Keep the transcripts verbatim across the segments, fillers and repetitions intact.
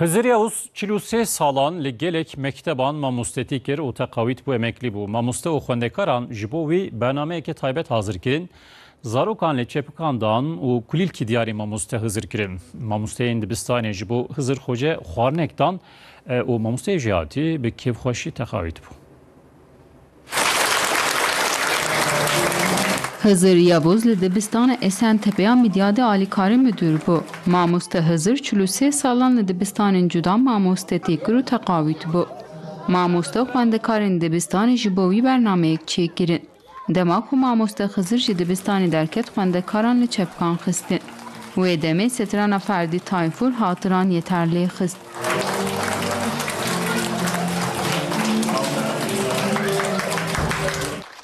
Hizir Yavuz çil û sê salan li gelek mekteban mamostetî kir û teqawît bû, emeklî bû. Mamoste û xwendekaran ji bo wî bernameyeke taybet hazir kirin. Zarokan li çepikan dan û kulîlkî diyarî mamoste Hizir kirin. Mamosteyên dibistanê ji bo Hizir Xoce xwarinek dan, e, û mamosteyê jêhatî bi kêfxweşî teqawît bû. Hizir Yavuz li dibistana Esentepe ya Midyadê alîkarê midûr bû. Mamoste Hizir çil û sê salan li dibistanên cuda mamostetî kir û teqawît bû. Mamoste û xwendekarên dibistanê ji bo wî bernameyek çêkirin. Dema ku mamoste Xizir ji dibistanê derket, xwendekaran li çepkan xistin. Wê demê strana Ferdî Tayfûr hatiran yê terlê xist.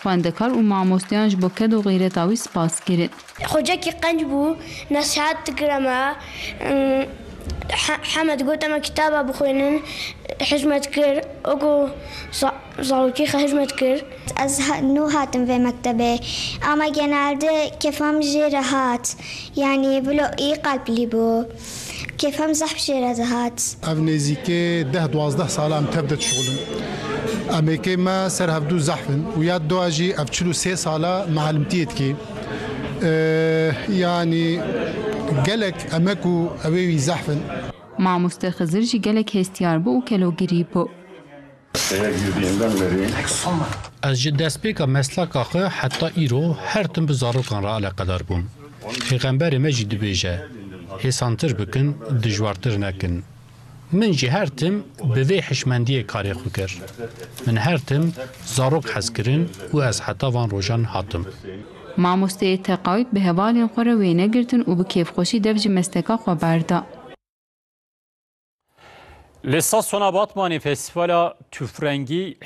Xwendekar û mamosteyan ji bo ked û xîreta wî spas kirin. Xocekî qenc bû, nesihat dikir ema, ım, he-, heme digot ema kitaba bixwînin, hizmet kir, oku za-, zarokî xwe hizmet kir. Ez ha-, nû hatim vê mektebê, ama genelde kêfa min jê re hat. Yanî, bilo î qalplî bû. Kêfa min zehf jê re dihat. Ev nêzîkê deh duwazdeh sala em tev de dişuxulin. Emêkê me ser hevdû zehf in û ya dua jî ev çil û sê sala mealimtiyê dikê. Ee, yanî gelek emek û ewê wî zehf in. Mamoste Xizir jî gelek hêstiyar bû û kelogirî bû. Eğer girdiğinden beri Ez ji destpêka mesleka xwe heta îro her tim bi zarokan re eleqedar bûm. Pêxemberê me jî dibêje, hêsantir bikin, dijwartir nekin. Min jî her tim bi vê hişmendiyê karê xwe kir. Min her tim zarok hez kirin û ez heta van rojan hatim. Mamosteyê teqawît bi hevalên xwe re wêne girtin û bi kêfxweşî dev ji mesleka xwe berda. Li Sasona Batmanê festîvala tûfrengî